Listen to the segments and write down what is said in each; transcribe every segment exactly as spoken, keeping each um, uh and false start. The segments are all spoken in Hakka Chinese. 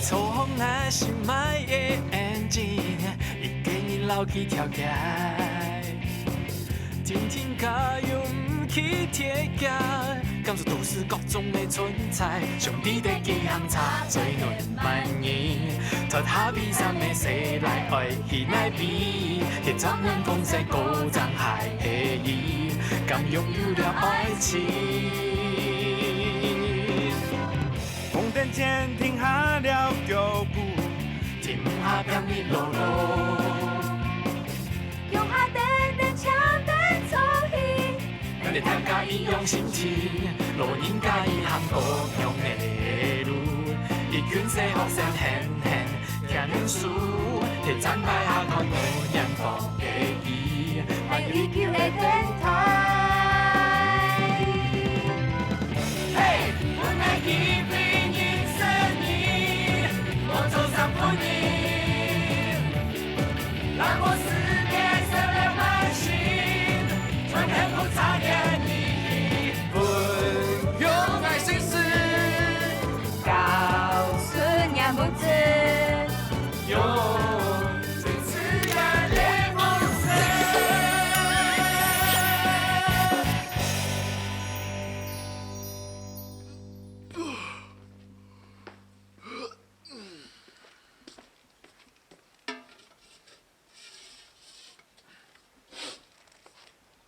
坐好𠊎心愛个engine，一个人摎佢跳起。天天加油毋去鐵架，感受都市各種个存在。兄弟的健康車最暖滿意，脫下悲傷个世來愛去哪位？鐵閘門公司高張還係伊，敢擁有了愛情？ 紅燈前停下了腳步，停下變你囉囉。腳下等等，請等坐起。咱大家一樣心情，老人家一行各樣个路，一群細學生輕輕牽手，鐵站牌下看無人講个伊。 愛依舊个電台。嘿，分𠊎機會認識你，我做三分你，讓我世界燒了滿心，全天不差點你，分用愛心事，告訴你不知。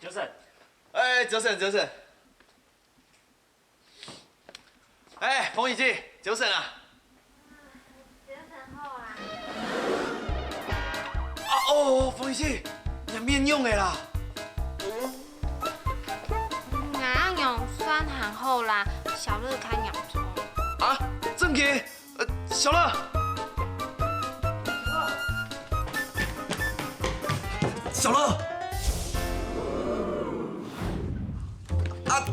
Jason，哎，Jason，Jason。 哎，鳳儀姐，早晨啊！早晨好啊！啊哦，鳳儀姐，你面仰仔啦？𠊎恁樣算還好啦，小樂較嚴重。啊，正經？呃，小樂，小樂。 啊，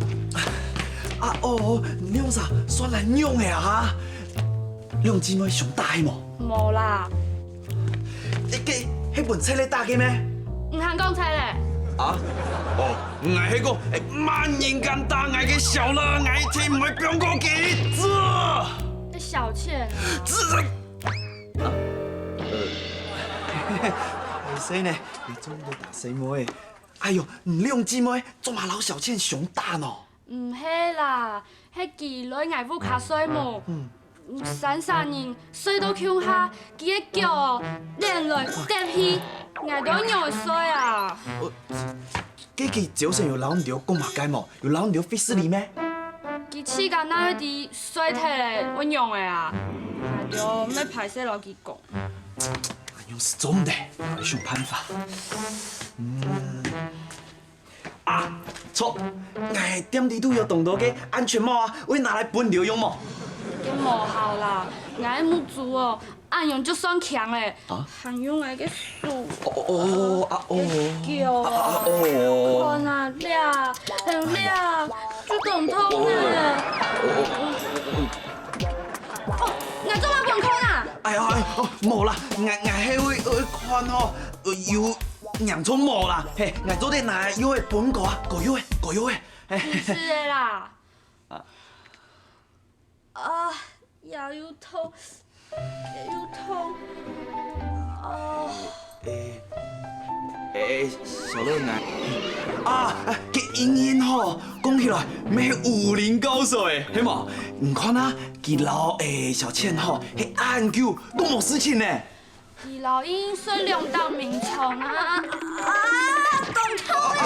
啊哦，你兩儕算來仰仔啊？兩姊妹相打係無？無啦。該，該係分賊仔打个咩？你還講賊仔？啊？哦，𠊎係講，哎，麼人敢打𠊎个小樂，𠊎一定毋會放過佢。這小倩啊。這，啊，呃，所以呢，你做麼个打細妹？ 哎喲，你兩姊妹做麼个摎小倩相打呢？毋係啦，係佢來𠊎屋下睡目。三儕人睡到共下，佢个腳哦，躡來躡去，𠊎都仰睡啊。該佢朝晨有摎你兜講麼个無？有摎你兜會失禮咩？佢自家哪會知睡忒了會仰仔啊？𠊎兜乜歹勢摎佢講。 恁樣係做毋得，愛想辦法。嗯。啊，著，𠊎店裡肚有當多个安全帽啊，會拿來分你兜用無？該無效啦，𠊎个目珠哦，恁樣就算輕了，啊？還用𠊎个手。哦哦哦啊哦。腳啊，啊啊哦。看啊，這，還有這，就當痛呢。哦哦哦。 哦，𠊎做麼个分你看啊？哎呀，哎，哦，無啦，𠊎，𠊎係會，會看吼，呃，有嚴重無啦？嘿，𠊎做得拿藥仔分你啊，膏藥仔，膏藥仔，嘿。毋使了啦。啊。啊，也又痛，也又痛。啊。 欸，欸，小樂啊，啊，該瑩瑩吼，講起來乜係武林高手欸，係無？你看啊，佢摎欸小倩吼，係恁久都無事情呢。佢摎瑩瑩睡兩張眠床啊，啊，當痛啊！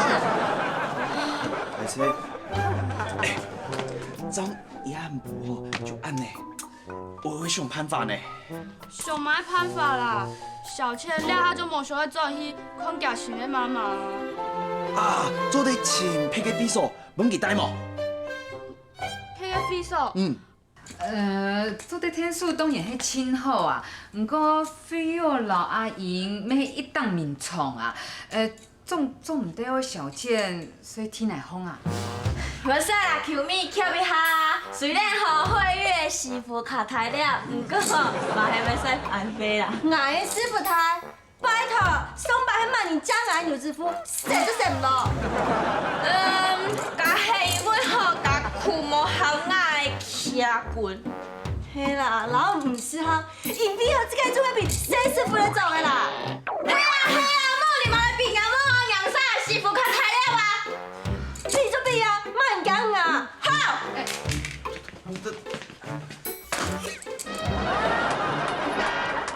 歹勢，欸，張一暗晡吼，就恁呢，𠊎會想辦法呢。 想麼个辦法啦？小倩這下就無想愛轉去看厥新个媽媽。啊，做得尋別个會所，分佢戴無？別个會所？嗯。呃，做得𢯭手當然係盡好啊，毋過費用摎阿英乜係一張眠床啊，呃， 總，總毋得愛小倩睡地泥項啊？無事啦，球迷，徛一下。雖然吼，惠玉个屎朏較大粒，毋過吼，嘛係會使翻倍啦。𠊎个屎朏大，拜託，上擺係麼人借𠊎牛仔褲，洗都洗毋落。嗯，該係因為吼，該褲無合𠊎个尺寸。係啦，老毋識行，因為哦，這個做个比誰師傅來做个啦。係啊，係啊，無你嘛來比啊，無啊，讓啥師傅較大粒啊？你做比啊，莫驚啊，好。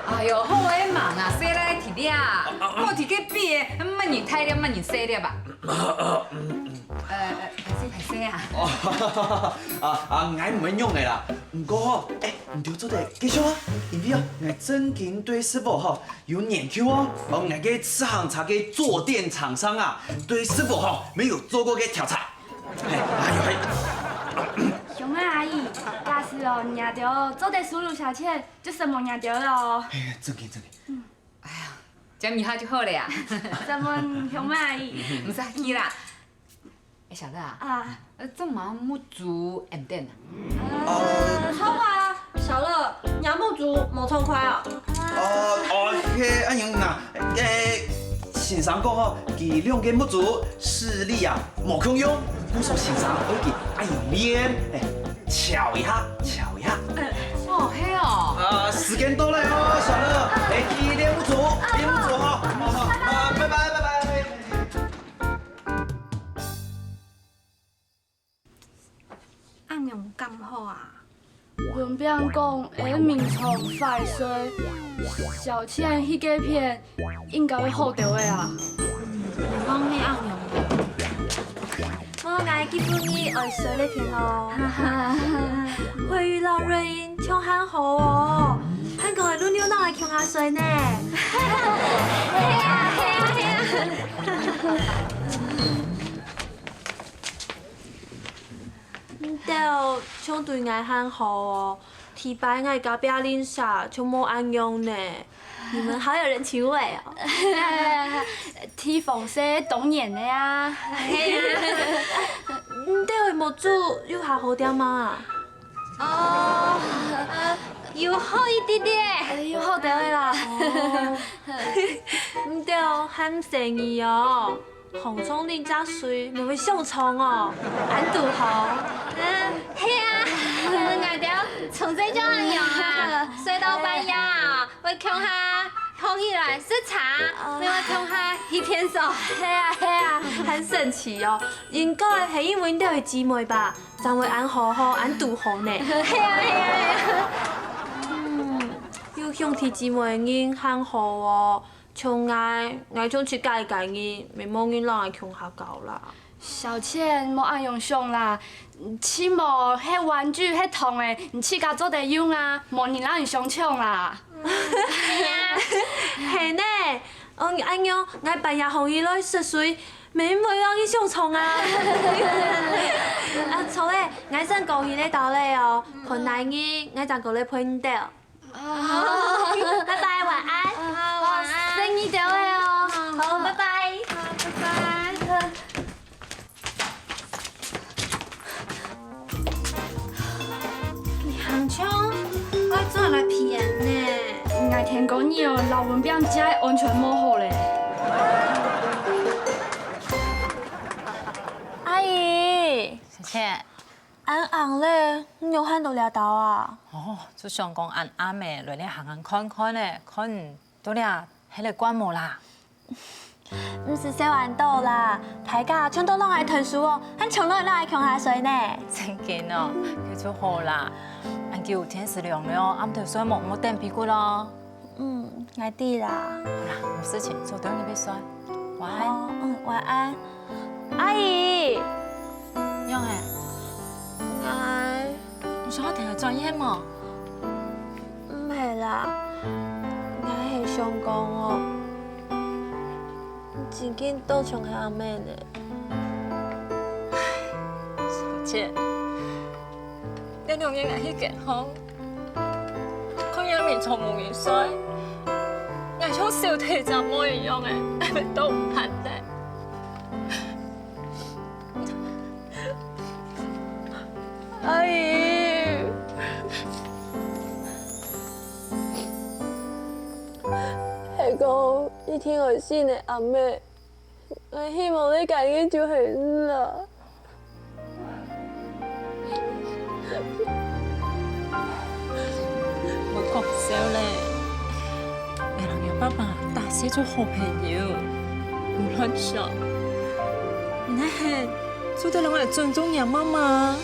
哎喲，好个，吂啊，細倈提哩啊，好提个比个，麼人大粒，麼人細粒啊？呃，呃，歹勢，歹勢啊。哦，啊，啊，𠊎毋會仰仔啦。毋過吼，哎，你兜做得繼續啊，因為啊，𠊎正經對師傅吼有研究哦。哦，𠊎个自行車个坐墊廠商啊，對師傅吼乜有做過个調查。哎，哎喲嘿。兄妹阿姨，假使哦，若兜做得收入小錢，就承蒙若兜囉。哎，正經，正經。哎呀，這樣一下就好了呀。承蒙兄妹阿姨。毋使客氣啦。 哎，小樂啊，啊。呃，做麼个目珠暗等啊？呃，好啊，小樂，若目珠無暢快哦。哦，哦，該恁樣啊，該先生講吼，佢兩个目珠視力啊無共樣，故所先生愛佢恁樣練，哎，調一下，調一下。哦，係哦。啊，時間到了哦，小樂，哎，去練目珠，練目珠哈，好，好，啊，拜拜，拜拜。 恁樣敢好啊？文炳講，會眠床壞睡，小倩去該片應該會好兜仔啊。毋通係恁樣啦。哦，𠊎今晡日愛睡這片哦。哈哈。慧玉摎瑞英 像還好哦，還講會輪流摎𠊎共下睡呢。係啊，係啊，係啊。你兜像對𠊎還好哦，第擺𠊎隔壁鄰舍就無恁樣呢。你們好有人情味哦。地方細當然个啊。你兜个目珠有較好點無啊？ 哦，呃，有好一滴滴。呃，有好兜仔啦。哦，你兜還細義哦，䟘床頂隻睡，乜會上床哦，恁堵好。嗯，係啊，𠊎兜從細就恁樣啊，睡到半夜啊， 會共下䟘起來食茶，哦。又會共下去便所。係啊，係啊，還神奇哦！應該係因為你兜係姊妹吧，正會恁好好，恁堵好呢。係啊，係啊，係啊。嗯，有兄弟姊妹个人還好哦，像𠊎，𠊎像自家一個人，乜無人摎𠊎共下搞啦。 小倩，莫恁樣想啦，起碼該玩具、該糖仔，你自家做得用啊，無人摎你相搶啦。係啊，係呢，嗯，恁樣，𠊎半夜䟘起來食水，乜毋會摎你相搶啊。啊，著咧，𠊎先過去咧兜咧哦，困難日，𠊎正過來陪你兜。 哦，拜拜，晚安。哦，晚安。細義兜仔哦。好，拜拜。好，拜拜。你還像愛轉來騙呢。𠊎天光日哦，摎文炳姐安全無好咧。阿姨。小倩。 恁暗咧，你仰會到這兜啊？哦，就想講恁暗仔，來這行行看看仔，看你到這歇咧慣無啦？毋使愁恁多啦，大家全都摎𠊎𢯭手哦，還搶來摎𠊎共下睡呢。正經哦，該就好啦。恁久天時涼了，暗頭睡目，莫蹬被骨哦。 嗯，𠊎知啦。好啦，無事情，早兜入去睡。晚安。哦，嗯，晚安。阿姨。仰仔？𠊎……你想愛跈𠊎轉去無？毋係啦，𠊎係想講哦，正經當像係阿姆呢。小姐，這兩日𠊎去健康， 看𠊎眠床無人睡，𠊎像小弟姊妹一樣仔，𠊎乜都毋盼得。阿姨，係講一定愛死个阿姆，𠊎希望這個人就係你啦。小磊，𠊎摎若爸爸打死做好朋友，毋亂想。你哪會做得摎𠊎尊重若媽媽？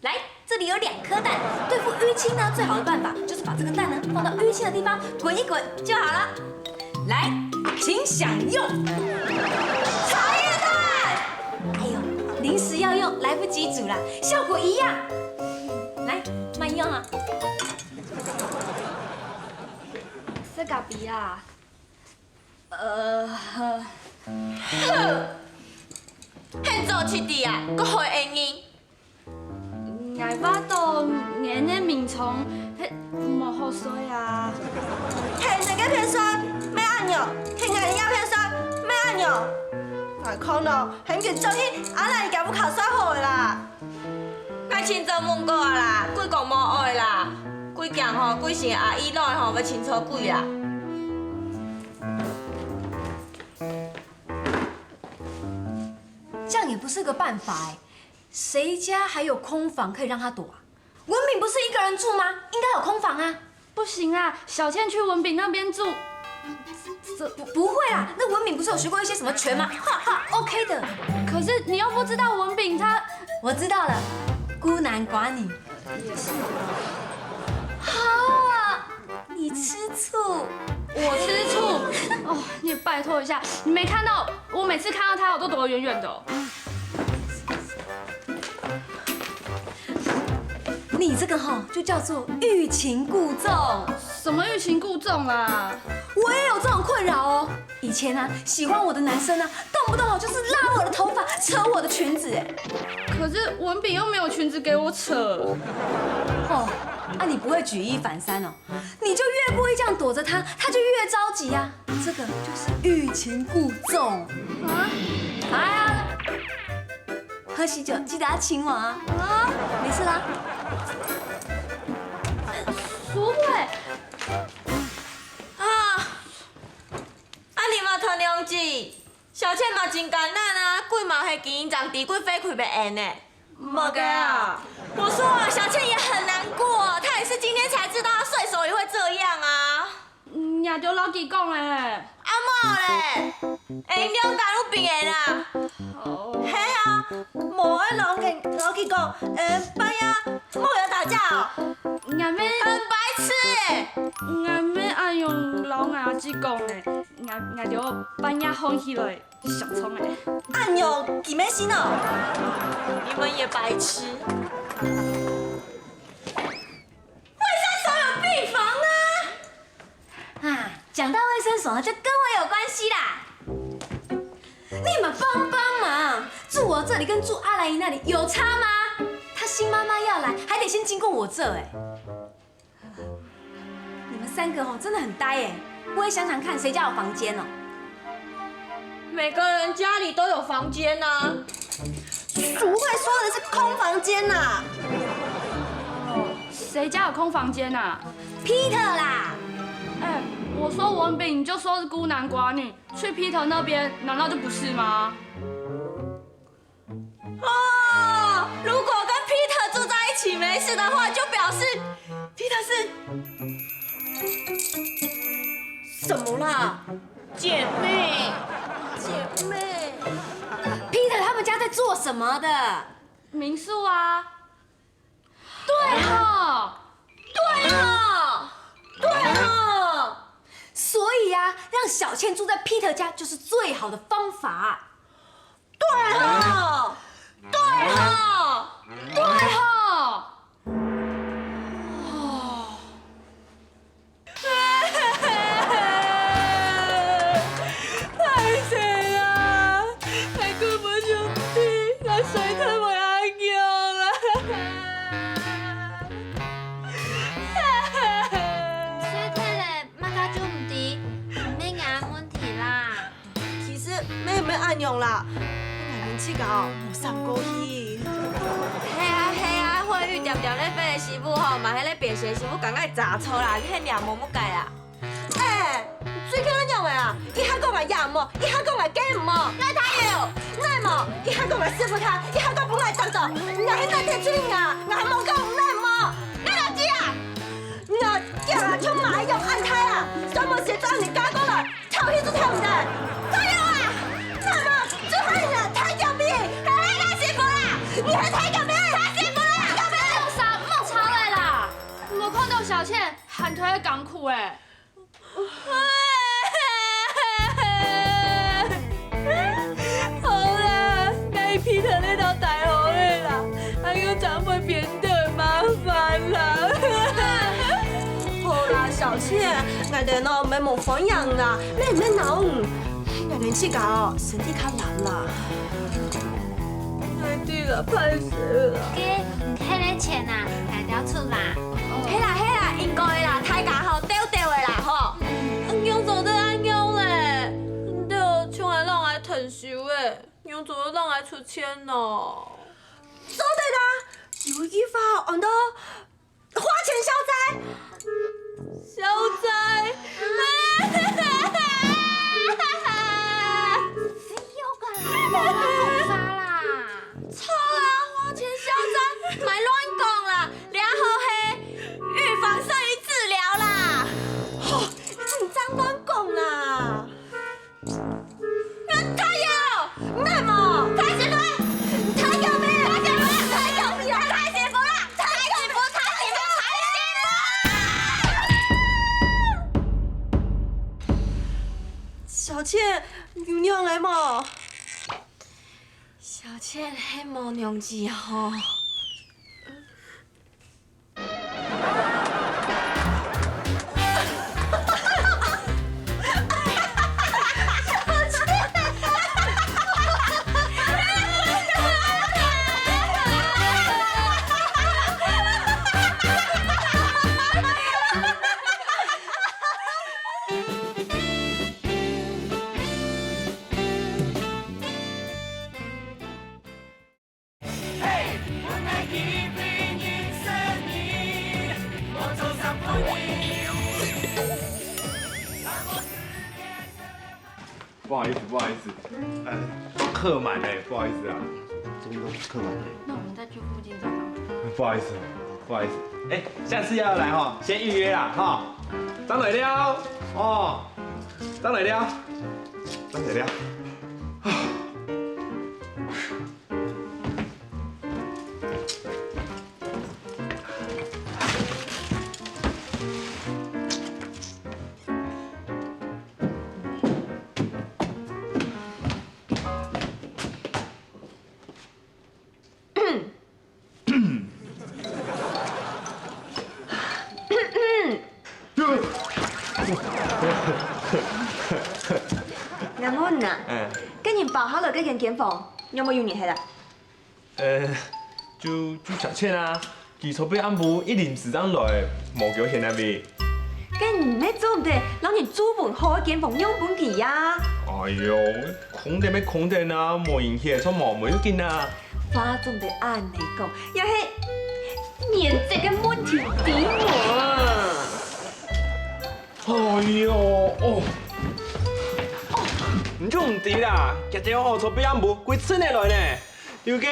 來，這裡有兩顆蛋，對付淤青呢，最好的辦法就是把這個蛋呢放到淤青的地方滾一滾就好了。來，請享用茶葉蛋。哎呦，臨時要用，來不及煮啦，效果一樣。來，慢用啊。色咖啡啊。 呃，哼，現做七弟啊，閣會應人。𠊎話到𠊎个眠床，係無好睡啊。係你个偏睡，毋係恁樣，係𠊎个偏睡，毋係恁樣。𠊎看哦，係你轉去阿蘭佢屋下睡好了啦。 𠊎清早問過啊啦，佢講無愛啦，佢驚吼，佢先阿姨來吼，會清楚佢啦。這樣也不是個辦法欸，誰家還有空房可以讓他躲啊？文炳不是一個人住嗎？應該有空房啊。 不行啊，小倩去文炳那邊住。這，不，不會啦，那文炳不是有學過一些什麼拳嗎？哈哈，OK的。可是你又不知道文炳他……我知道了，孤男寡女。也是。好啊，你吃醋。我吃醋？哦，你也拜託一下，你沒看到，我每次看到他，我都躲得遠遠的哦。 你這個吼，就叫做欲擒故縱。什麼欲擒故縱啦？我也有這種困擾哦。以前啊，喜歡我的男生啊，動不動哦就是拉我的頭髮，扯我的裙子，哎。可是文炳又沒有裙子給我扯。哦，啊，你不會舉一反三哦？你就越故意這樣躲著他，他就越著急啊。這個就是欲擒故縱。啊？哎呀， 喝喜酒，記得要親我啊。啊，沒事啦。淑慧。啊，啊，你嘛同樣子，小倩嘛真艱難啊，佢嘛係經營長知佢飛開別人呢。麼个啊？我說啊，小倩也很難過，她也是今天才知道她睡熟也會這樣啊。 𠊎都摎佢講咧。啊無咧，會影響到別人啊。哦。係啊，無愛摎佢，摎佢講，呃，半夜莫要打架哦。𠊎乜，很白痴欸。𠊎乜恁樣摎𠊎阿姊講咧，𠊎，𠊎就半夜䟘起來上床咧。恁樣佢乜信哦？你們也白痴。 衛生所有病房啊！啊，講到衛生所，就跟我有關係啦。你們幫幫忙，住我這裡跟住阿蘭姨那裡有差嗎？她新媽媽要來，還得先經過我這欸。你們三個吼，真的很呆欸，不會想想看誰家有房間哦？每個人家裡都有房間啊。 淑慧說的是空房間吶。誰家有空房間啊？Peter啦。哎，我說文炳，你就說是孤男寡女，去Peter那邊，難道就不是嗎？哦，如果跟Peter住在一起沒事的話，就表示Peter是什麼啦？ 姐妹，姐妹。Peter他們家在做什麼的？民宿啊。對吼，對吼，對吼。所以啊，讓小倩住在Peter家就是最好的方法。對吼，對吼，對吼。哦。 歹勢啊，𠊎根本就毋知𠊎衰忒會恁樣啊！衰忒咧，麼个就毋知，毋係𠊎問題啦。 其實乜毋係恁樣啦，𠊎等自家哦，無想過去。係啊係啊，慧玉恬恬咧飛个時務吼，嘛係咧變身時務，感覺會差錯啦，你係若無麼个啦。最近恁樣个啊？一下講𠊎爺毋好，一下講𠊎哥毋好。𠊎大有！𠊎無，一下講𠊎師傅大，一下講分𠊎當做。𠊎係哪得罪人啊？𠊎還無講𠊎無。𠊎哪知啊？𠊎驚啊，像螞蟻樣恁大啊！專門寫專人家過來，頭去就聽毋得。加油啊！那麼，最後你啊，大腳皮，大師傅啦！你係大腳皮，大師傅啦！大腳皮！莫吵，莫吵了啦！無看到小倩還在該艱苦欸。 好啦，𠊎一定愛來到大學了啦，還有長輩變得麻煩啦。好啦，小倩，𠊎等哦，毋係無歡迎啦，你毋好惱。𠊎等自家哦，身體較懶啦。𠊎知啦，歹勢啦。該，該个錢啊，𠊎兜出啦。係啦，係啦，應該啦，大家吼，鬥鬥个啦，吼。 恁樣做得恁樣咧？你兜像愛摎𠊎𢯭手欸，仰做得摎𠊎出錢呢？做得啊！有一句話安到花錢消災。消災？沒有啊，講啥啦？錯啊，花錢消災，莫亂講啦，這好係預防勝於治療啦。吼，你正亂講啦！ 大有，你係無？大師傅，大救命！大師傅，大救命！大師傅啦！大師傅，大師傅，大師傅！小倩，有仰仔無？小倩係無仰仔吼。 不好意思，不好意思，呃，都客满了，不好意思啊。這邊都客滿了。那我們再去附近找找。不好意思，不好意思。哎，下次要來哈，先預約啦哈。張磊了哦，張磊了，張磊了。 𠊎問啊，嗯。該人包下來該間間房，仰無有人歇啊？呃，就，就小倩啊，佢昨晡暗晡一臨時正來，無叫歇哪位。該你乜做毋得，摎人注文好个間房讓分佢啊？哎喲，空等乜空等啊，無人歇，做無無要緊啊。 話做毋得恁樣講，這係面子个問題，知無？哎喲，哦，哦，你就毋知啦，佢兜哦，昨晡暗晡歸陣仔來呢，有个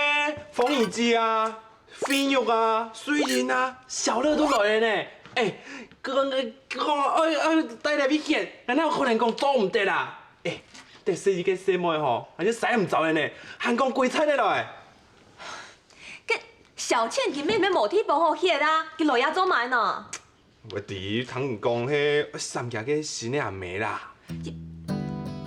風雨姐啊、慧玉啊、瑞英啊、小樂都來了呢。哎，講，講，哎，哎，帶來一件，哪有可能講做毋得啦？ 哎，得勢一个細妹吼，還係使毋著个呢，還講歸陣仔來。該小倩佢乜無地方好歇啊，佢來這做麼个呢？𠊎知，聽人講係愛閃厥个新个阿姆啦。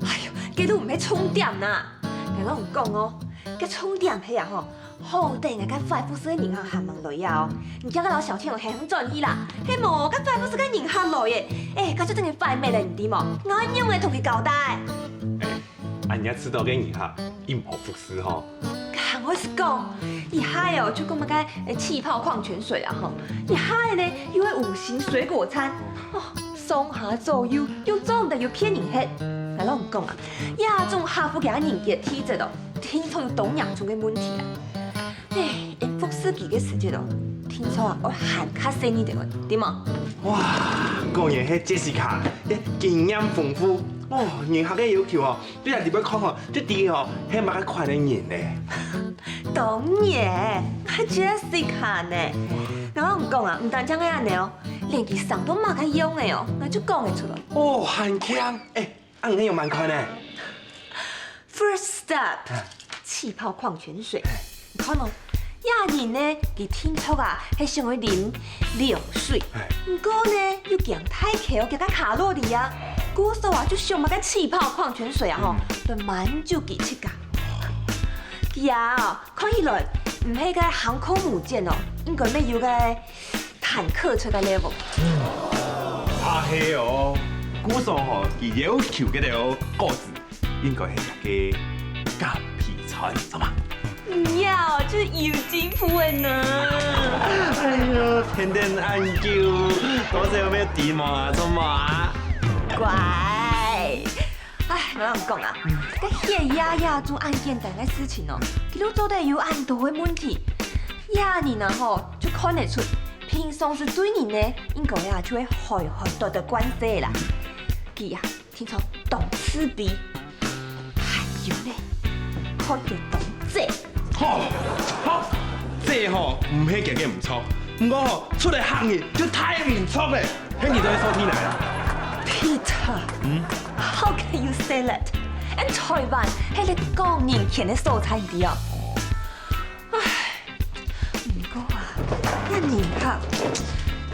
哎喲，該都毋係重點啦。𠊎摎你講哦，該重點係啊吼， 好得𠊎該壞護士个人客還吂來啊哦！你遽遽摎小倩行轉去啦，係無該壞護士个人客來耶！哎，該就真个壞吂了，你知無？𠊎仰仔同佢交代？哎，恁樣知著个人客，又毋好服侍吼。還會係講，一下哦就講麼个氣泡礦泉水啊吼，一下呢又係五星水果餐，哦，上下左右又做毋得有別人歇。𠊎摎你講啊，這種客服个人格體質哦，定著有當嚴重个問題啊！ 哎，𠊎服侍佢个時節哦，定著啊，愛還較細義兜仔，對無？哇，果然係Jessica，經驗豐富。哦，人客个要求哦，對人裡背看吼，就知哦，係麼个款个人呢。當然，係Jessica呢。𠊎摎你講啊，毋單淨係恁呢哦，連佢生到麼个樣仔哦，𠊎就講得出來。哦，還慶，欸，恁樣有蠻看呢。First step，氣泡礦泉水。你看哦，這人呢，佢定著啊，係想愛啉涼水，毋過呢，又驚太摳，驚該卡路里啊，故所啊，就想麼个氣泡礦泉水啊吼，來滿足佢自家。佢啊，看起來毋係該航空母艦哦，應該乜有該坦克車个level。啊係哦，故所吼，佢要求該兜果子 應該係一個減肥餐，著無？你啊，就係有進步个呢。哎喲，天天恁久，多少有無知無啊，著無啊？乖。唉，𠊎摎你講啊，該血壓呀，總恁簡單个事情哦，佢都做得有恁多个問題。這人啊吼，就看得出，平常時對人呢，應該啊就會開開多多關係啦。佢啊， 定著當自卑，還有呢，看著當䆀。吼，吼，這吼毋係佢个毋著，毋過吼出來行个就大面著咧，係你兜个錯，天來啦。Peter，嗯，how can you say that？俺台灣係一個講人權个所在，你知哦？ 唉，毋過啊，這人客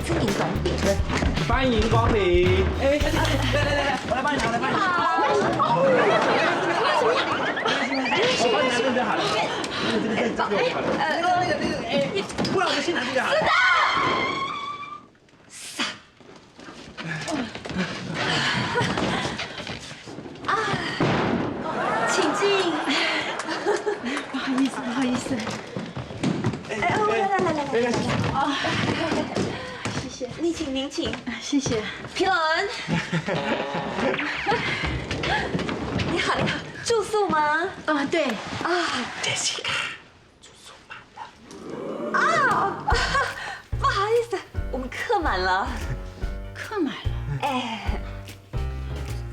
真經當好。歡迎光臨。哎，來來來來，我來幫你拿，我來幫你拿。好。我幫你拿這個就好了。這個，這個，這個，哎，那個，那個，那個，哎，不然我們先拿這個好了。是的。 啊，請進。不好意思，不好意思。哎，哦，來來來來來來。沒關係。哦，謝謝。您請，您請。謝謝。皮伦。你好，你好，住宿嗎？啊，對。啊。Jessica。 住宿滿了。啊，不好意思，我們客滿了。客滿了？哎，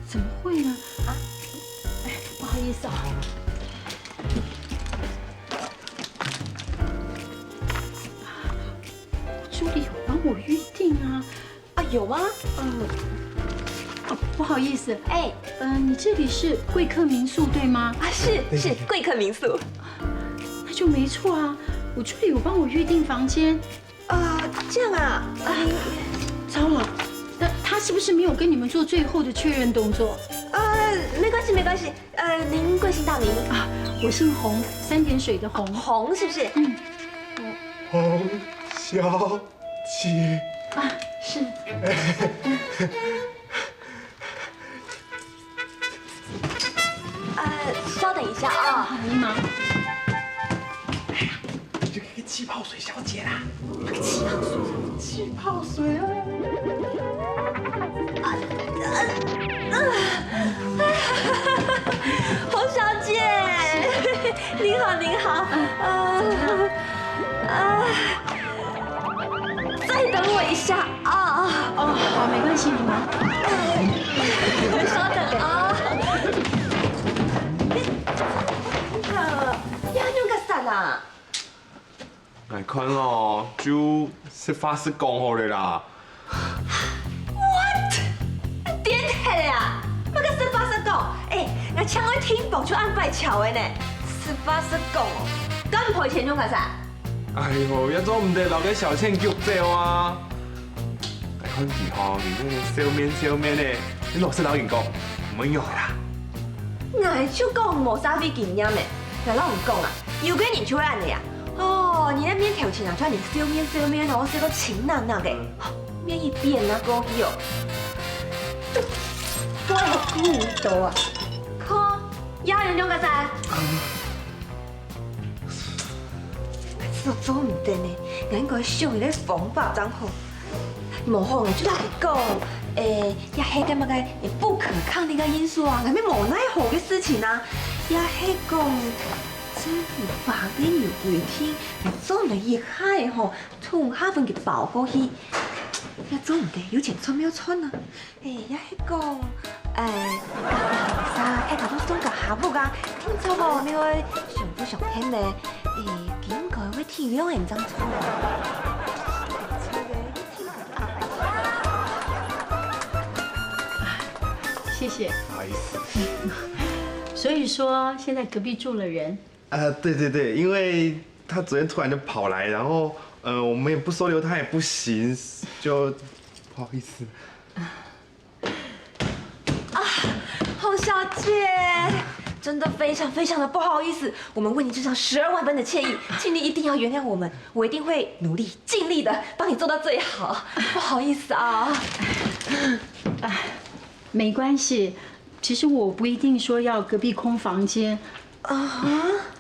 怎麼會呢？啊，哎，不好意思啊。助理有幫我預訂啊。 啊，有嗎？嗯，哦，不好意思，哎，嗯，你這裡是貴客民宿對嗎？啊，是，是，貴客民宿。那就沒錯啊，我助理有幫我預訂房間。啊，這樣啊，啊，糟了，那他是不是沒有跟你們做最後的確認動作？呃，沒關係，沒關係，呃，您貴姓大名？啊，我姓洪，三點水的洪。洪是不是？嗯。洪小 姐。啊，是。呃，稍等一下啊。好，你忙。哎呀，就那個氣泡水小姐啦。氣泡水？氣泡水啊！啊，啊，啊，洪小姐，您好，您好。呃，啊， 再等我一下啊。哦，好，沒關係，你忙。稍等啊。你好，你仰結煞啦？𠊎看哦，就實話實講好了啦。What？你癲忒了啊！麼个實話實講？哎，𠊎請你訂房就恁壞巧个呢。實話實講哦，敢賠錢仰結煞？ 哎喲，也做毋得摎該小倩逐走啊！𠊎看佢吼，面頂笑面笑面个，你老實摎人講，毋會仰仔啦。𠊎就講無社會經驗个，𠊎摎你講啊，有个人就會恁仔啊。哦，你該面頭前啊，突然間笑面笑面哦，笑到青搦搦个，面一變啊，過去哦，就怪好故意到啊！看，也有人仰結煞。 做做毋得呢，𠊎應該想一個方法正好。無好，𠊎就摎佢講，誒，也係該麼个不可抗力个因素啊，𠊎乜無奈何个事情啊，也係講政府法律有規定，𠊎做毋得一下仔吼，通下分佢包過去。也做毋得，有錢賺無賺啊？哎，也係講，哎，隔壁鄰舍大家都種个下屋啊，定著無？你會想不想聽呢？哎，應該會體諒人正著啊。謝謝。不好意思。所以說，現在隔壁住了人。呃，對對對，因為他昨天突然就跑來，然後呃，我們也不收留他也不行，就不好意思。洪小姐，真的非常非常的不好意思，我们为你致上十二万分的歉意，请你一定要原谅我们，我一定会努力尽力的帮你做到最好，不好意思啊。没关系，其实我不一定说要隔壁空房间。啊，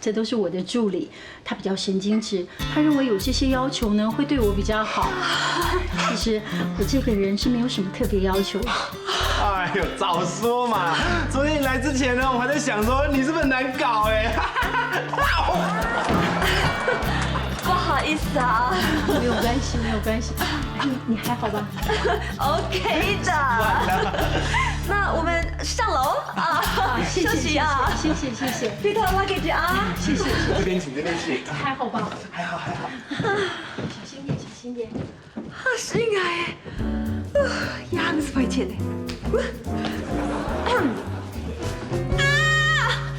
这都是我的助理，他比较神经质，他认为有这些要求呢，会对我比较好。其实我这个人是没有什么特别要求。哎呦，早说嘛！昨天你来之前呢，我还在想说你是不是很难搞哎。不好意思啊，没有关系，没有关系。你你还好吧？OK 的。那我们上楼啊，谢谢休息啊。谢谢谢谢。非常 lucky 啊。谢谢谢谢。这边请，这边请。还好吧？还好还好。小心点，小心点。啊，是应该，呃，样子会切的。啊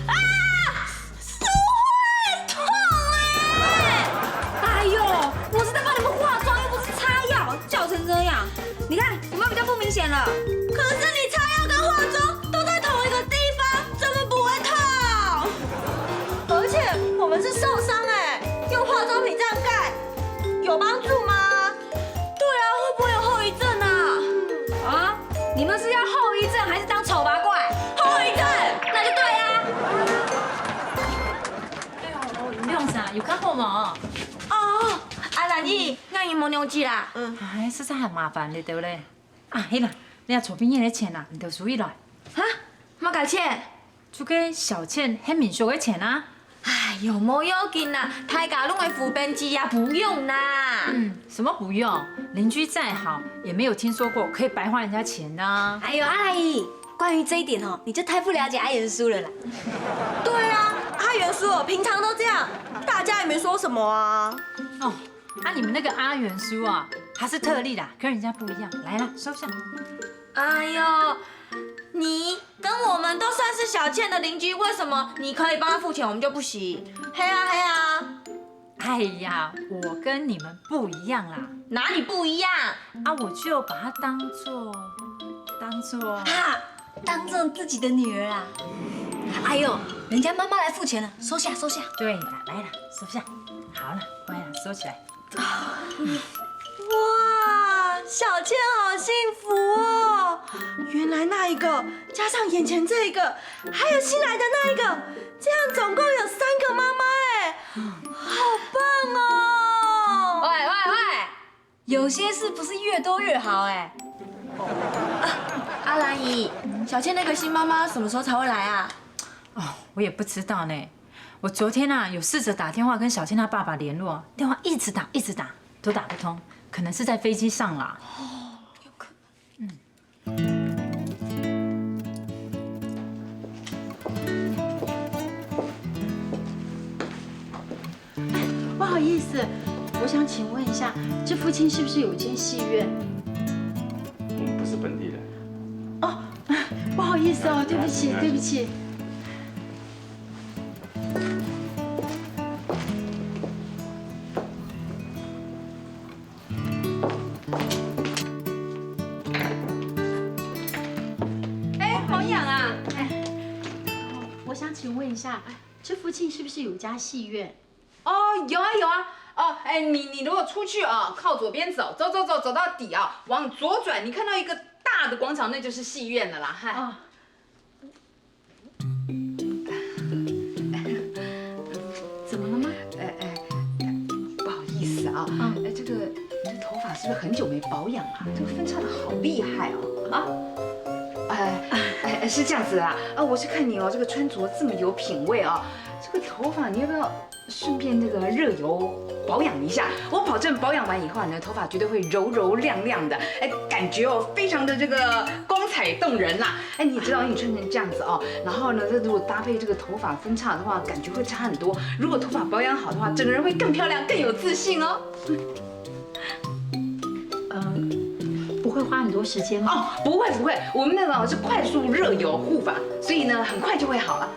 啊！手很痛哎！哎呦，我是在帮你们化妆，又不是擦药，叫成这样。你看有没有比较不明显了？可是你擦药跟化妆都在同一个地方，怎么不会痛？而且我们是受伤哎，用化妆品这样盖，有帮助吗？对啊，会不会有后遗症啊？啊，你们是要后遗症还是当丑八怪？后遗症，那就对啊。哎呦，你用啥？有看好无？哦，阿兰姨，那你没牛记啦？嗯，哎，实在很麻烦了，对不对？啊，嘿啦，你要左边那个钱啊，你就收起来。哈，么个钱？就给小倩很民宿的钱啊。哎呦，没要紧啦，大家弄个扶贫机呀，不用啦。嗯，什么不用？邻居再好，也没有听说过可以白花人家钱的啊。哎呦，阿兰姨，关于这一点哦，你就太不了解阿元叔了啦。对啊，阿元叔哦，平常都这样，大家也没说什么啊。哦，啊，你们那个阿元叔啊，他是特例啦，跟人家不一样。来啦，收下。哎呦，你跟我们都算是小倩的邻居，为什么你可以帮他付钱，我们就不行？嘿啊嘿啊，哎呀，我跟你们不一样啦。哪里不一样？啊，我就把她当做，当做……哈，当做自己的女儿啊。哎呦，人家妈妈来付钱了，收下收下。对啦，来啦，收下。好了，乖啦，收起来。哇，小倩好幸福哦！原来那一个加上眼前这一个，还有新来的那一个，这样总共有三个妈妈哎，好棒哦！喂喂喂，有些事不是越多越好哎。啊，阿兰姨，小倩那个新妈妈什么时候才会来啊？哦，我也不知道呢。我昨天啊，有试着打电话跟小倩她爸爸联络，电话一直打一直打，都打不通，可能是在飞机上啦。不好意思，我想请问一下，这附近是不是有一间戏院？我们不是本地人。哦，不好意思哦，对不起，对不起。哎，好痒啊！我想请问一下，这附近是不是有一家戏院？哦，有啊有啊，哦，哎，你你如果出去啊，靠左边走，走走走走到底啊，往左转，你看到一个大的广场，那就是戏院了啦，嗨。哦，怎么了吗？哎哎，不好意思啊，哎，这个你的头发是不是很久没保养啊？这个分叉的好厉害哦，啊。哎哎，是这样子啦，啊，我是看你哦，这个穿着这么有品味哦，这个头发你要不要顺便那个热油保养一下？我保证保养完以后啊，你的头发绝对会柔柔亮亮的，哎，感觉哦非常的这个光彩动人啦。哎，你也知道你穿成这样子哦，然后呢，这如果搭配这个头发分叉的话，感觉会差很多。如果头发保养好的话，整个人会更漂亮，更有自信哦。呃，不会花很多时间吗？哦，不会不会，我们那个是快速热油护发，所以呢很快就会好了。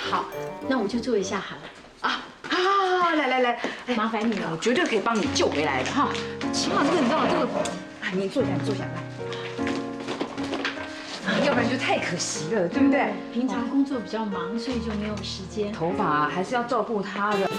好，那我就做一下好了。啊啊，来来来，哎麻烦你了我绝对可以帮你救回来的哈。起码这个你知道这个，哎，你坐下，你坐下来，啊要不然就太可惜了，对不对？平常工作比较忙，所以就没有时间。头发还是要照顾它的。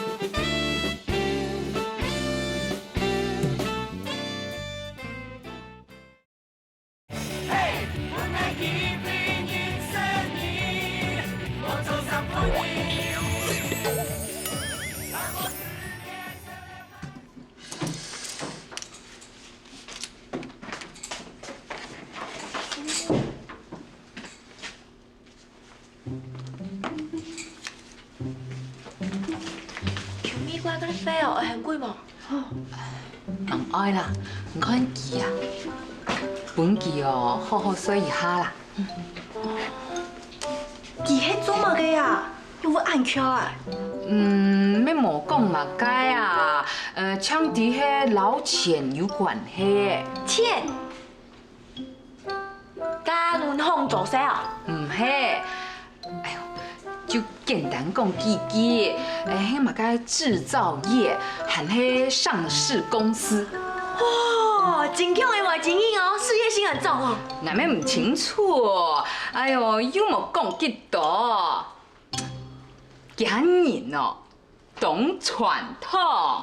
求咪乖，搿个飛哦，會很貴無？毋愛啦，你看佢啊，分佢哦好好睡一下啦。佢係做麼个啊？又會恁巧啊？嗯，乜無講麼个啊，呃，像佢係摎錢有關係。錢？甲銀行做事啊？毋係，哎呦，就簡單講幾句，誒，係麼个製造業，還係上市公司？哦，真強个外籍人哦，事業心很重哦。那乜毋清楚，哎呦，又無講幾多。 厥人哦，當傳統。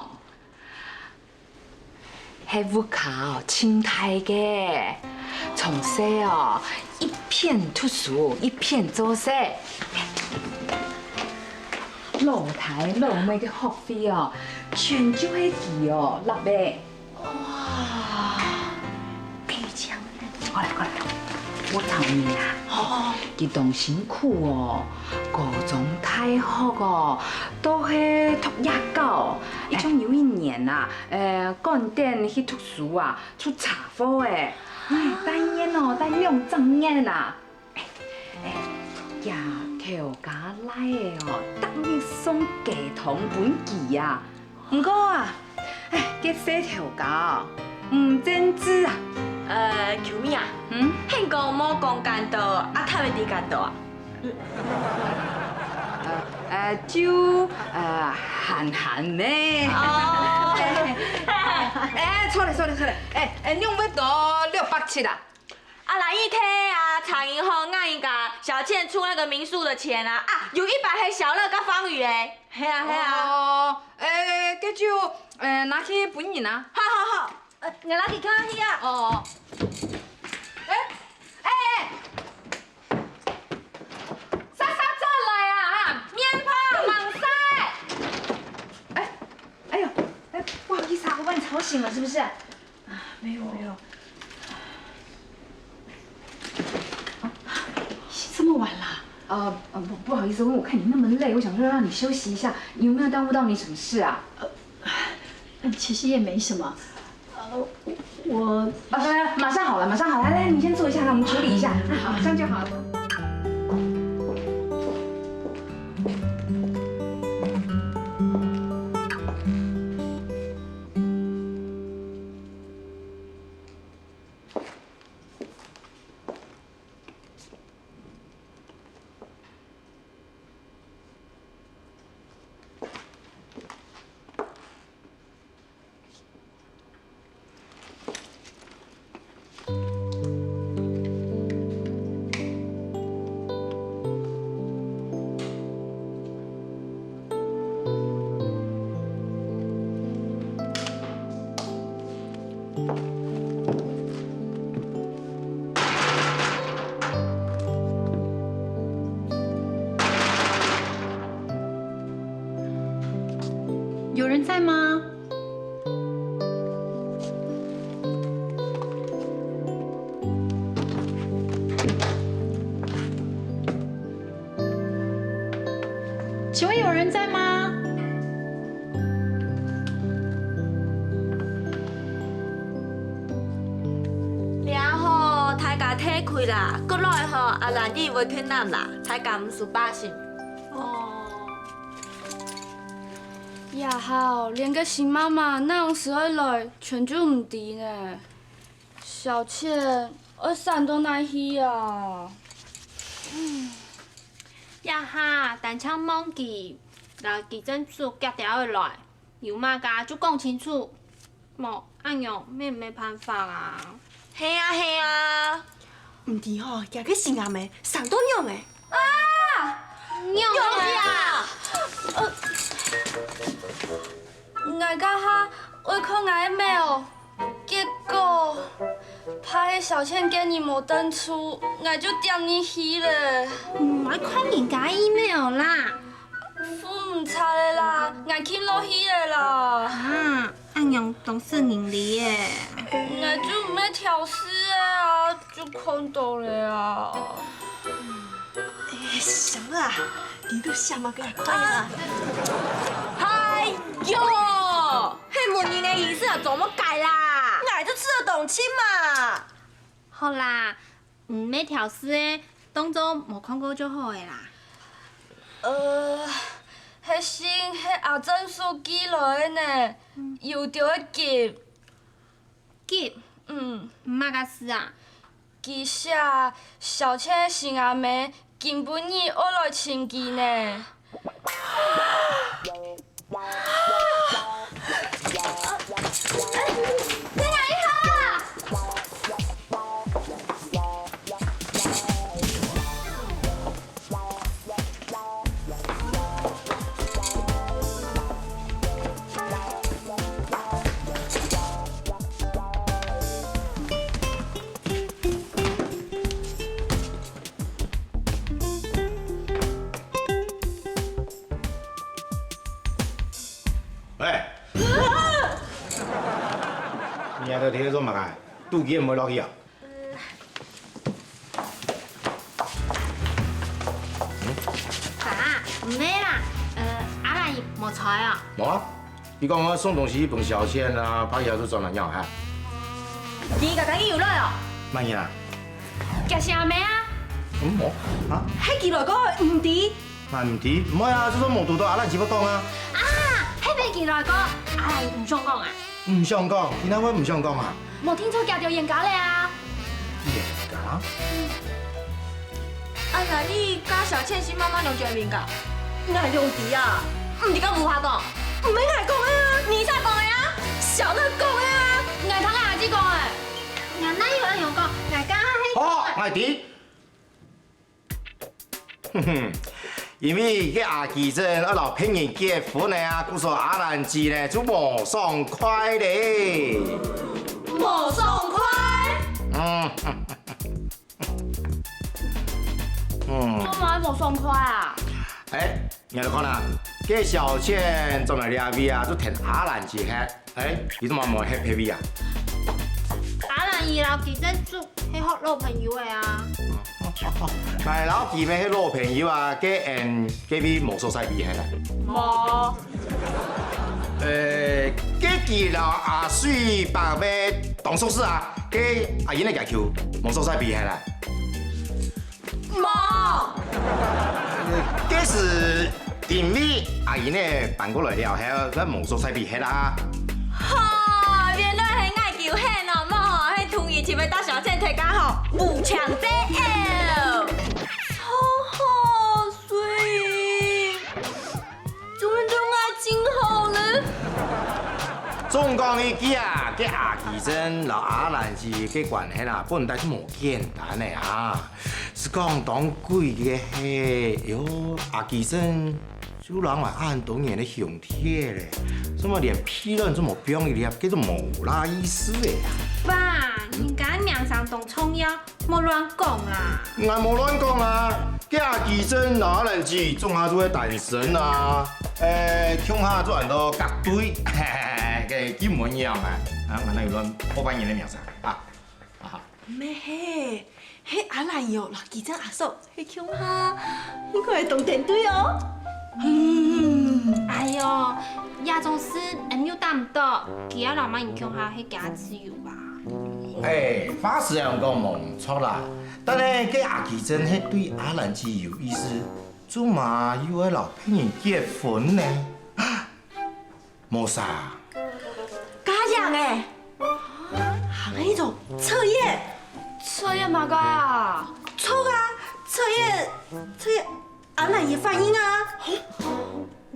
係屋下哦，盡大个，從細哦，一片讀書，一片做事。老弟老妹个學費哦，全就係佢哦，納个。 哇，比強人。過來，過來，我同你啊，哦，佢當辛苦哦，高中、大學哦，都係讀夜校。一種有一年啊，呃，趕等去讀書啊，出車禍誒，哎，戴眼哦，戴兩隻眼啊。哎，哎，厥頭家倈仔哦，逐日送雞湯分佢啊。 毋過啊，哎，該細頭家哦，毋正直啊。呃，球迷啊，嗯，聽講無講間道，啊，他會知間道啊？呃，就呃，閒閒呢。哦，哎，錯了，錯了，錯了，哎，哎，你用不到六百七啊？ 啊，來一天啊，查銀行，那一個小倩出那個民宿的錢啊，啊，有一百還小樂跟方宇哎，係啊係啊，哦，誒，該就誒拿去分人啊。好好好，呃，我拿去看去啊。哦，誒，誒，誒，莎莎轉來啊，哈，面泡網晒。哎，哎呦，哎，不好意思啊，我把你吵醒了，是不是？ 没有没有。这么晚了？呃呃不不好意思，因为我看你那么累，我想说让你休息一下，有没有耽误到你什么事啊？嗯，其实也没什么。呃，我啊，不不，马上好了，马上好了，来来，你先坐一下，让我们处理一下，马上就好了。有人在吗？請問有人在嗎？這吼，大家退開啦，過來吼，阿蘭姨會去揇啦，大家毋使擔心。哦。也好，連个新媽媽哪樣時會來，全就毋知呢。小倩，愛閃到哪去啊？這下，單淨望佢，摎佢正叔遽兜仔來，有麼个就講清楚，無恁樣乜無辦法啊。係啊，係啊。毋知吼，佢个新阿姆生到仰仔？啊！仰仔啊！呃，𠊎這下愛看𠊎个email，結果怕係小倩見你無登出，𠊎就點你去咧。毋愛看人家个email啦。分毋掣咧啦，𠊎撳落去咧啦。啊，恁樣當失人禮耶。𠊎就毋係挑事个啊，就看到咧啊。哎，行啊，你都想麼个快啊？哎喲，係問人个意思啊，做麼个啦？𠊎就試著動情嘛。好啦，毋係挑事个，當做無看過就好个啦。呃，該信係阿正叔寄來个呢，有兜仔急。 急？嗯。麼个事啊？佢寫小倩新阿姆今晡日愛來尋佢呢。等𠊎一下！ 喂，你在這做麼个？肚飢毋會落去啊？ 爸，毋係啦，呃，阿蘭姨無在哦。無啊，佢講愛送東西分小倩啊，怕佢就轉來了哈。佢剛剛有來哦。麼人啊？佢新阿姆啊。嗯，無啊？係佢來過，毋知。 𠊎毋知，毋會啊，就算無堵著阿蘭姨會講啊。啊，係分佢來過，阿蘭姨毋想講啊？毋想講，佢哪會毋想講啊？無聽著佢兜冤家咧啊？冤家？阿蘭姨佮小倩新媽媽兩儕冤家？𠊎仰知啊？毋知該烏鴉講？毋係𠊎講个啊，你儕講个啊？小樂講个啊？𠊎聽𠊎阿姊講个。𠊎哪有恁樣講？𠊎剛剛係……好，𠊎知。 哼哼，因為該阿基真愛摎別人結婚呢啊，故所阿蘭姊呢就無爽快咧。無爽快？嗯，嗯。做麼个無爽快啊？哎，你來看啊，該小倩轉來這位啊，就跈阿蘭姊歇。 哎，你做麼無歇別位啊？阿蘭姨摎基真就係好老朋友个啊。𠊎摎佢乜係老朋友啊，該𠊎這位無所在位歇啦。無。呃，該佢摎阿水伯乜當熟事啊，該阿英个家舅無所在位歇啦。 無。該係因為阿英仔搬過來了後，該無所在位歇啊。吼，原來係𠊎久歇哦，無吼，係同以前个大小姐大家吼，無強迫哦。好好，所以 做得𠊎真好了。總講一句啊，該阿基真摎阿蘭姊个關係啊，本來就無簡單个啊。係講當詭異个係，喲，阿基真就摎𠊎恁多年个兄弟咧，怎麼連屁卵都無放一粒，該就無啦意思个啊。爸，人家名聲當重要， 莫亂講啦。𠊎無亂講啊，該阿基真摎阿蘭姊總下就係單身啊，誒，共下就安到結對，嘿嘿嘿，該基本樣啊，啊，𠊎哪有亂報別人个名聲啊？啊哈。毋係，係阿蘭姨摎基真阿叔，係共下，應該當登對哦。哎喲，這種事，俺又擔毋到，佢愛摎麼人共下係佢自由吧？哎，話係恁樣講無毋著啦，但係該阿奇珍係對阿蘭姐有意思，做麼又愛摎別人結婚呢？無啥。家長哎，還有一種測驗。測驗麼个啊？著啊，測驗，測驗。 阿蘭个反應啊。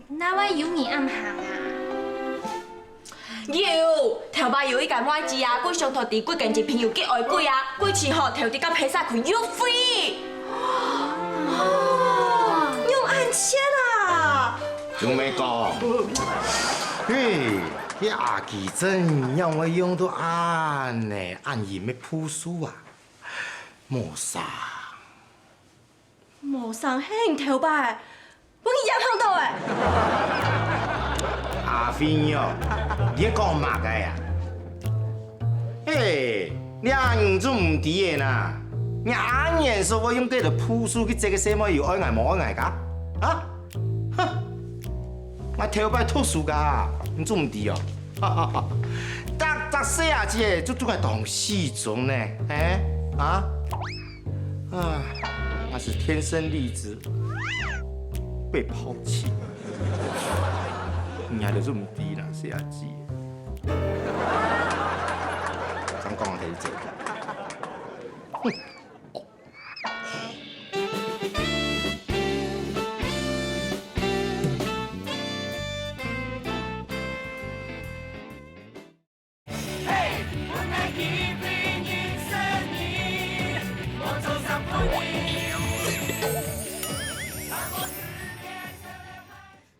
哪會有人恁行啊？有，頭擺有一個妹仔啊，佢想討知佢个朋友幾愛佢啊，佢只好偷偷甲披薩褲入去。用恁絕啊！仲未講，嘿，這阿奇珍仰會用到恁呢恁嚴个步數啊？無啥。 無成，係你頭擺，分佢影響到欸。阿飛哦，你講麼个啊？嘿，你啊，你就毋知个啦。你阿年叔會用這个步數去知个細妹有愛𠊎無愛𠊎个？啊？哼！𠊎頭擺讀書个，你就毋知哦？逐隻細阿姊就對𠊎當死忠呢，嘿？啊？ 唉，那是天生麗質，被拋棄。你還得這麼低啦，小姐。常講還是這個。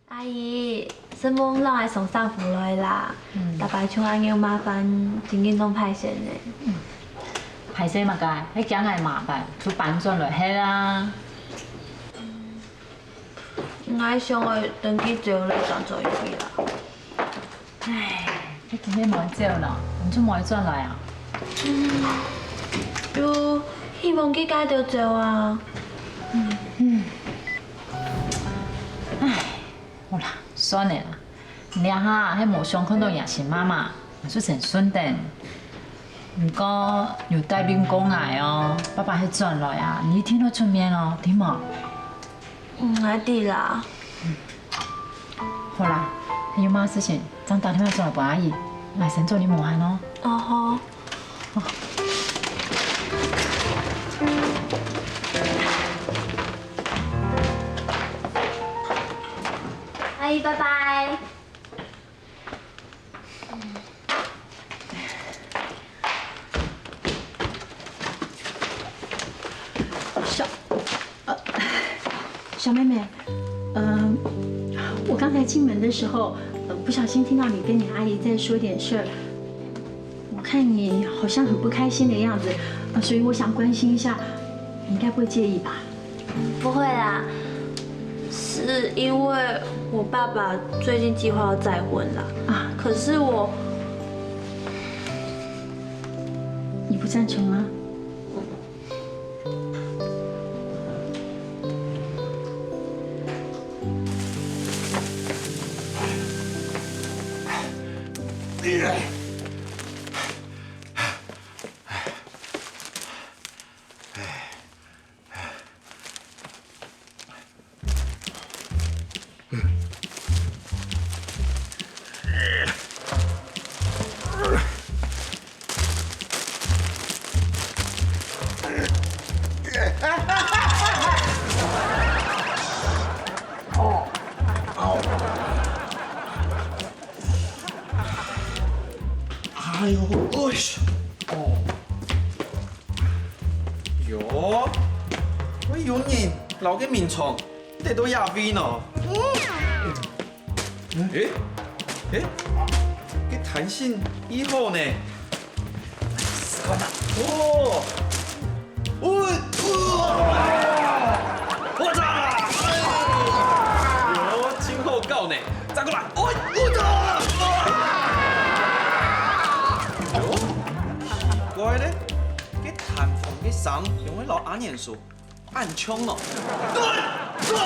阿姨，承蒙摎𠊎送衫褲來啦。嗯。逐擺像恁樣麻煩，真經當歹勢呢。嗯。歹勢麼个？係驚𠊎麻煩，就搬轉來係啊。𠊎想愛等佢走了正轉去啦。 唉，你今日無走呢，你就無轉來啊？嗯，就希望佢快兜走啊。嗯。唉，好啦，算了啦。你這下係無想看到若新媽媽，𠊎就先順等。毋過有帶兵過來哦，爸爸係轉來啊，你一定愛出面哦，知無？ 嗯，𠊎知啦。好啦，還有麼事情，正打電話轉來分阿姨，𠊎先做你無閒哦。哦，好。阿姨，拜拜。 小，呃，小妹妹，呃，我剛才進門的時候，呃，不小心聽到你跟你阿姨在說點事兒，我看你好像很不開心的樣子，呃，所以我想關心一下，你應該不會介意吧？ 不會啦，是因為我爸爸最近計劃要再婚啦。啊。可是我，你不贊成嗎？哎喲，哎喲，哦。喲，會有人摎該眠床 跌到這位呢？嗯。誒，誒，該彈性異好呢。試看啊。哦，哦，哦，我操！哎喲，真好搞呢。再過來，哦，我操！喲，奇怪咧，該彈床个聲，仰會摎阿年叔 恁像哦。對，對。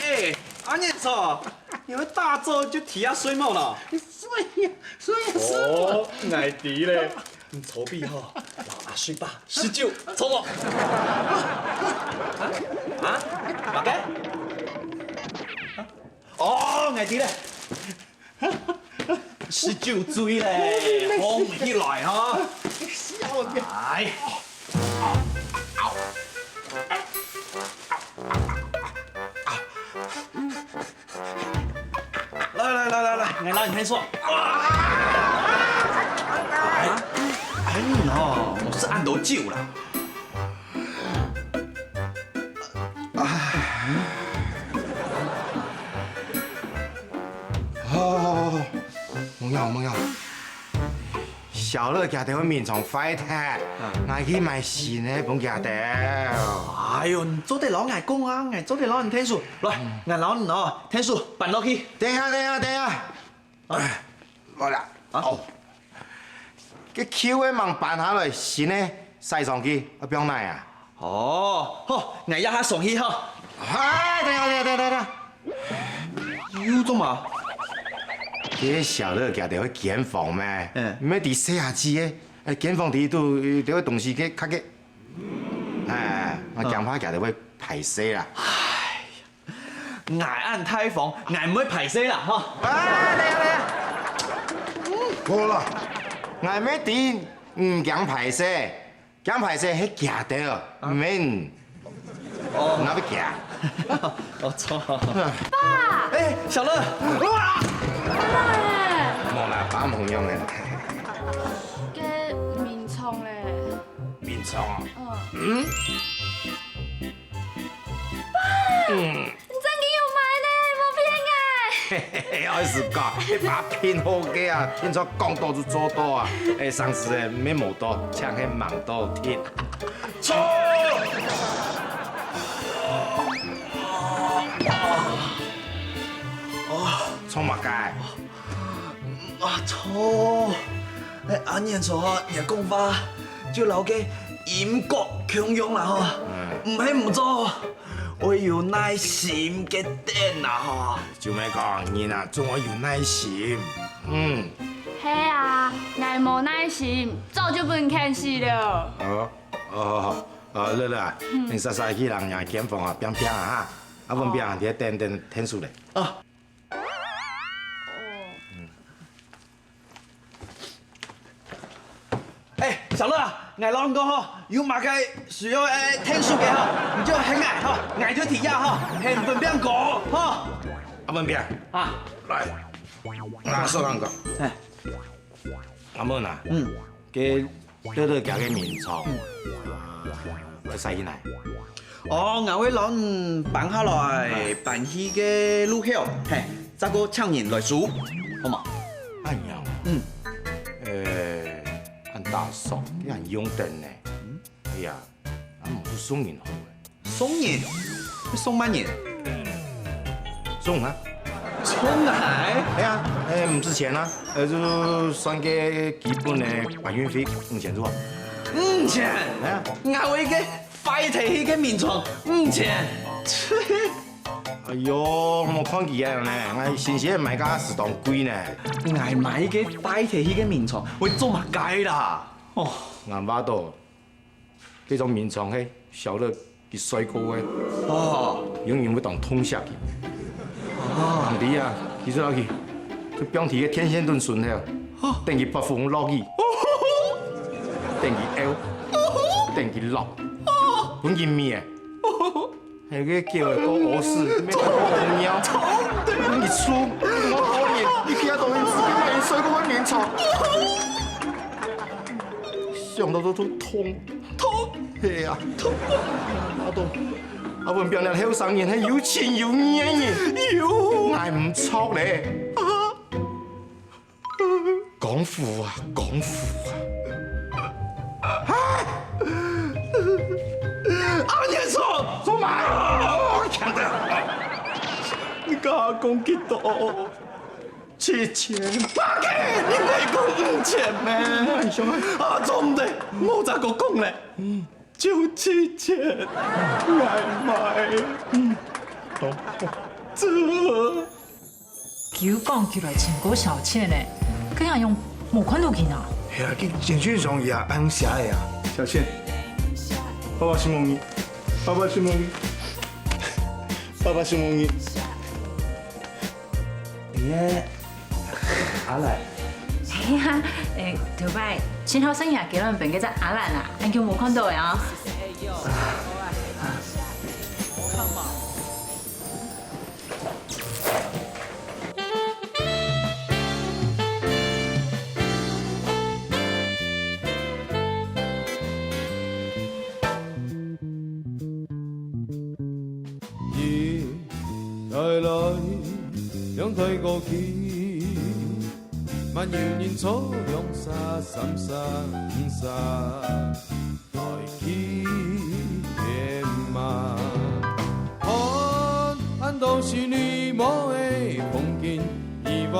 哎，阿年叔，你會大早就佇遐睡目咯？睡呀，睡呀，睡呀。哦，𠊎知咧，你昨晡吼，摎阿叔伯食酒，著無？啊？啊？麼个？哦，𠊎知咧。 食酒醉咧，放起來哈！來，來來來來來，來，你先坐。哎，哎喲，毋使恁多酒啦。 好，好，好，好，無要，無要。小樂佢兜个眠床壞忒，𠊎去買新个分佢兜。哎喲，你做得摎𠊎講啊，𠊎做得摎你𢯭手。來，𠊎摎你哦，𢯭手搬落去。等一下，等一下，等一下。哎，來啦。哦， 該舊个吂搬下來，新个徙上去，愛放哪啊？哦，好，𠊎這下上去哈。哎，等下，等下，等下，等下，又做麼？該小樂佢兜个間房咩？嗯，毋係在細阿姊个，哎，間房裡肚，呃，兜个東西該較个，哎，𠊎驚怕佢兜會歹勢啦。 𠊎恁大方，𠊎毋會歹勢啦，吼。啊，等下，等下。無啦，𠊎乜知你驚歹勢，驚歹勢係佢兜，毋係你。哦，𠊎愛驚。哦，著。爸！哎，小樂，哇！爸！無啦，爸無樣个。該眠床咧？眠床啊？嗯。嗯？ 爸，你正經有買呢，無騙𠊎。嘿嘿嘿，愛死講，爸騙好个啊，天窗講到就做到啊，哎，上次哎，乜無到，淨係吂到天。著！著麼个？ 啊，著！哎，恁樣著，你講話就摎該音樂共樣啦吼，毋係毋著，愛有耐心个等啊吼。就係講，人啊，總愛有耐心。嗯。係啊，𠊎無耐心，早就分你牽死了。哦，哦，哦，樂樂啊，你煞煞去人家間房啊，避避啊哈，啊，文斌啊，你等等𢯭手咧。啊。 哎，小樂啊，𠊎摎你講吼，有麼个需要愛𢯭手个吼，你就喊𠊎吼，𠊎就在這吼，喊文斌哥吼。啊，文斌啊，啊，來，𠊎先同你講。哎。阿文啊，嗯，該 樂樂厥个眠床，會徙去哪？哦，𠊎會摎你搬下來，搬去該路口，嘿，再過請人來收，好無？恁樣，嗯，呃，恁打爽，恁用得呢。哎呀，啊，毋係送人好了。 送人？送麼人？送啊！送𠊎？哎呀，哎，毋使錢啊，呃，就算个基本个搬運費五千就好。五千？哎呀，𠊎為个壞忒去个眠床，五千！哎喲，莫看佢恁樣呢，𠊎新鮮買个係當貴呢。𠊎買个壞忒去个眠床，會做麼个啦？哦，𠊎話到， 該張眠床係小樂佢睡過个，哦，永遠會當痛惜佢。哦，毋知啊，佢就落去，就放在該電線頂脣頭，哦，等佢發風落雨，等佢漚，等佢落，分佢滅。 係个狗仔過屙屎，乜過屙尿，你出，我討厭，你其他東西只會買人睡過个眠床。想到都痛，痛，係啊，痛。阿東，阿文斌這後生人係有情有義个人，有，𠊎毋著咧。 廣府啊，廣府啊！啊！阿年叔，做麼个？哦，強的。你剛剛講幾多？七千。八个，你毋係講五千咩？啊，做毋得，無再過講咧。就去錢，來買，嗯，懂，這。佢講佢來尋過小倩呢，佢仰會無看到佢呢？係啊，佢簡訊上也恁樣寫个啊。小倩，爸爸承蒙你，爸爸承蒙你，爸爸承蒙你。 你个阿蘭。係啊，誒，頭擺，盡好食夜雞卵餅該隻阿蘭啊，恁久無看到了哦。 日來來，涼台過去，嘛有人坐兩儕、三儕、五儕，來去天馬。看恁多是你無个風景，意外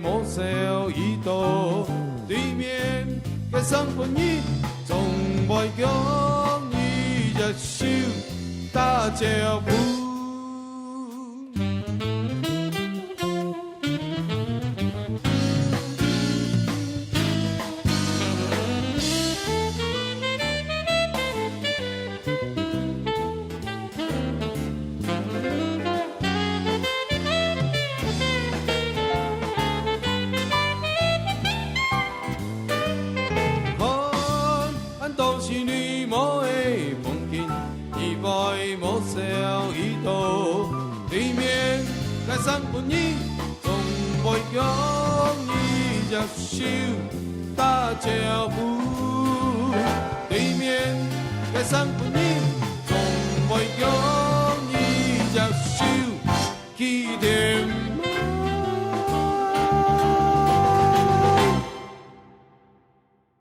無少已到對面个生分你，總會共你一手 打招呼。看 恁多是你無个風景，意外無少已到對面个生分你，總會共你一手打招呼。對面个生分你，總會共